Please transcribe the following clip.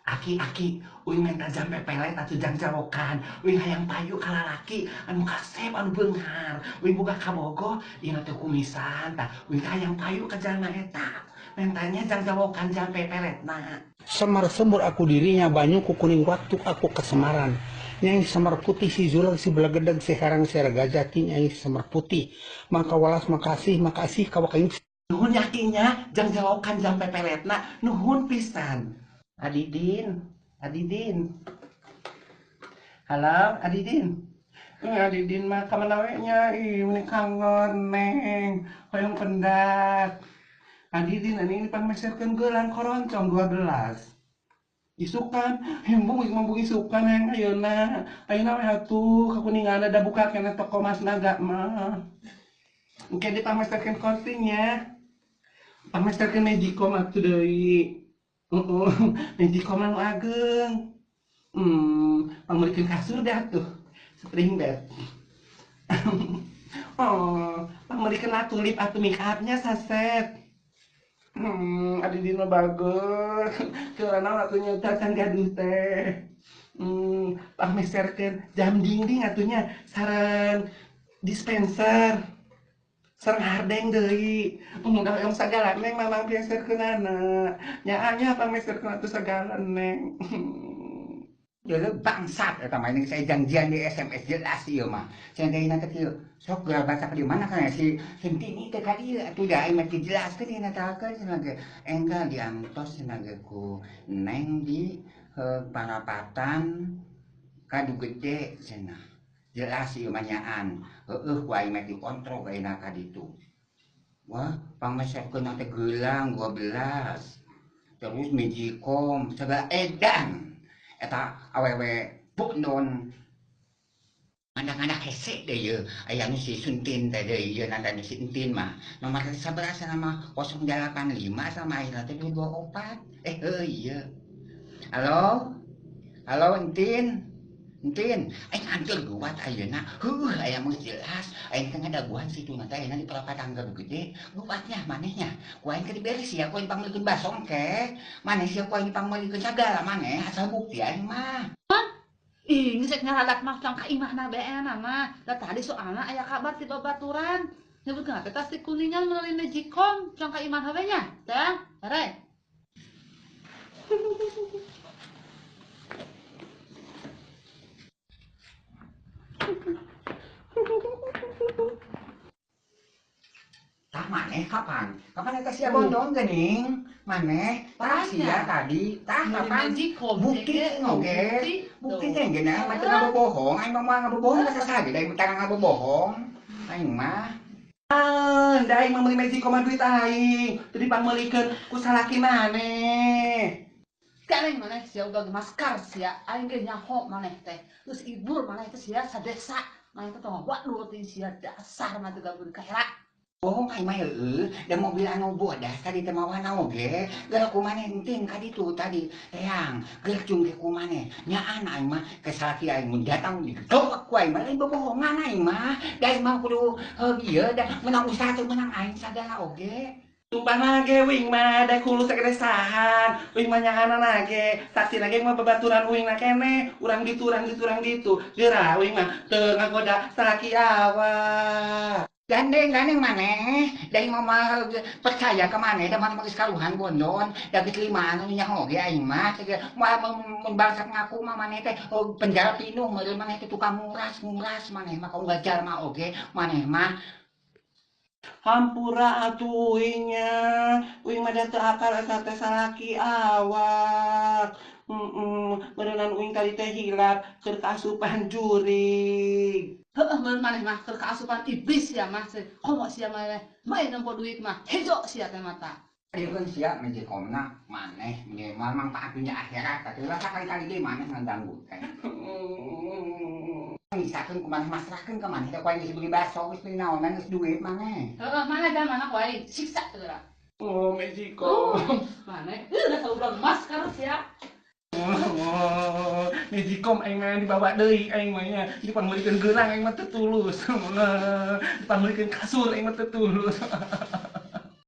Aki-aki uing minta jam pepelet atuh jang jawokan. Uing hayang payu ka lalaki anu kasep anu beunghar. Uing boga kabogoh ieu teh kumisan tah. Uing hayang payu ka jalma eta. Mentanya jang jawokan jam pepeletna. Semar sembur aku dirinya banyuku kuning waktu aku kasemaran. Nyai Semar Putih si Zulang si Belegedeg si Herang si Ragajati Nyai Semar Putih. Maka welas makasih makasih kawakaing. Nuhun yakinnya jang jawokan jam pepeletna nuhun pisan. Adidin, Adidin. Halo, Adidin. Adidin mah kamana we nya? Ih, meni kangen neng. Hoyong pendak. Adidin ini pangmeserkeun geulang koroncong 12. Isukan, hembung mambung isukan yang ayeuna. Ayeuna we atuh kakuningan da buka keneh toko Mas Naga mah. Engke dipangmeserkeun korsinya. Pangmeserkeun Magicom atuh deui. Magicom anu ageng. Pangmeulikeun kasur deh atuh. Spring bed. Oh, pangmeulikeun tulip atuh make upnya saset. Adidin mah bagus. Keurana atuh nyeuta can gaduh teh. Pangmeserkeun jam dinding atunya sareng dispenser. Sareng hardeng deui. Udah hoyong sagala neng mamang pieserkeunana. Nyaanya pangmeserkeun atuh sagala neng. Jeuleuh bangsat eta mah ini saya janjian di SMS jelas ieu mah. Cenah deui teh kieu. Sok geura baca di mana kan si Sentini teh ka dieu atuh da aing mah teu jelas teh dina takeun cenah ge. Enggal diantos cenah ge ku neng di parapatan Kadu Gede cenah. Jelas ieu mah nyaan. Heueuh ku aing mah dikontrol ayeuna ka ditu. Wah, pangmeserkeun teh geulang 12. Terus Magicom sagala edan. Eta awewe bondon anak-anak hese deh ye aya nu si Suntin teh deui ye nanda nu si Entin mah nomor sabaraha cenah mah 085 sama ayeuna teh 24 heuh ieu. Halo halo Entin Entin aing anteur guat ayeuna heuh aya mah jelas aing teh ngadaguan situna teh ayeuna di perapatan Garut Gede guatnya manehnya ku aing teh diberi sia ku aing pangmeulikeun baso engke maneh sia ku aing pangmeulikeun sagala maneh asal bukti aing mah. Ih, geus rek ngaradak mah tong ka imahna beena mah. Da tadi soalna aya kabar ti babaturan. Nyebutkeun teh tas ti Kuningan meuli Magicom tong ka imahna we nya. Tah, rek. Tah maneh kapan? Kapan eta sia bondong geuning? Maneh tah sia tadi tah kapan? Bukti oge. Bukti teh geuna mah teu ngabobohong, aing mah moal ngabobohong ka saha ge da aing teh ngabobohong. Aing mah da aing mah meuli Magicom mah duit aing, teu dipangmeulikeun ku salaki maneh. Gareng maneh sia uga maskar sia, aing ge nyaho maneh teh. Geus ibur maneh teh sia sadesa. Maneh teh tong waduh teh sia dasar mah teu gabun kahera. Bohong aing mah heueuh, da mobil anu bodas tadi teh mawana oge, geura ku maneh enting ka ditu tadi teang, geura cung ge ku maneh. Nyaan aing mah ke salaki aing mun datang digedok ku aing mah lain bobohongan aing mah. Da aing mah kudu ieu da menang usaha teh menang aing sagala oge. Sumpah mah ge uing mah da kulus sagede sahan, uing mah nyaanana ge, saksina ge mah babaturan uing na keneh, urang ditu urang ditu urang ditu. Geura uing mah teu ngagoda salaki awak. Gandeng gandeng maneh, da aing mah percaya ka maneh da maneh mah geus karuhan bondon, da geus limaan anu nyaho ge aing mah moal mun bangsat ngaku mah maneh teh penjara pinuh meureun maneh teh tukang nguras-nguras maneh mah kaunggal jalma oge maneh mah. Hampura atuh uingnya, uing mah da teu akal eta teh salaki awak. Meureunan uing tadi teh hilap keur kaasupan jurig. Heueuh meureun maneh mah keur kaasupan iblis sia mah komo sia maneh main nempo duit mah hejo sia teh mata. Ieu sia Magicomna maneh ge moal mangpaat dunya akhirat atuh lah sakali-kali deui maneh ngaganggu teh. Misakeun ku maneh masrahkeun ka maneh teh ku aing geus beuli baso geus beuli naonan geus duit maneh. Heueuh maneh da mana ku aing siksa geura. Oh Magicom. Maneh heueuh da saurang masker sia. Oh, Magicom aing mah dibawa deui aing mah nya. Dipangmeulikeun geurang aing mah teu tulus. Dipangmeulikeun kasur aing mah teu tulus.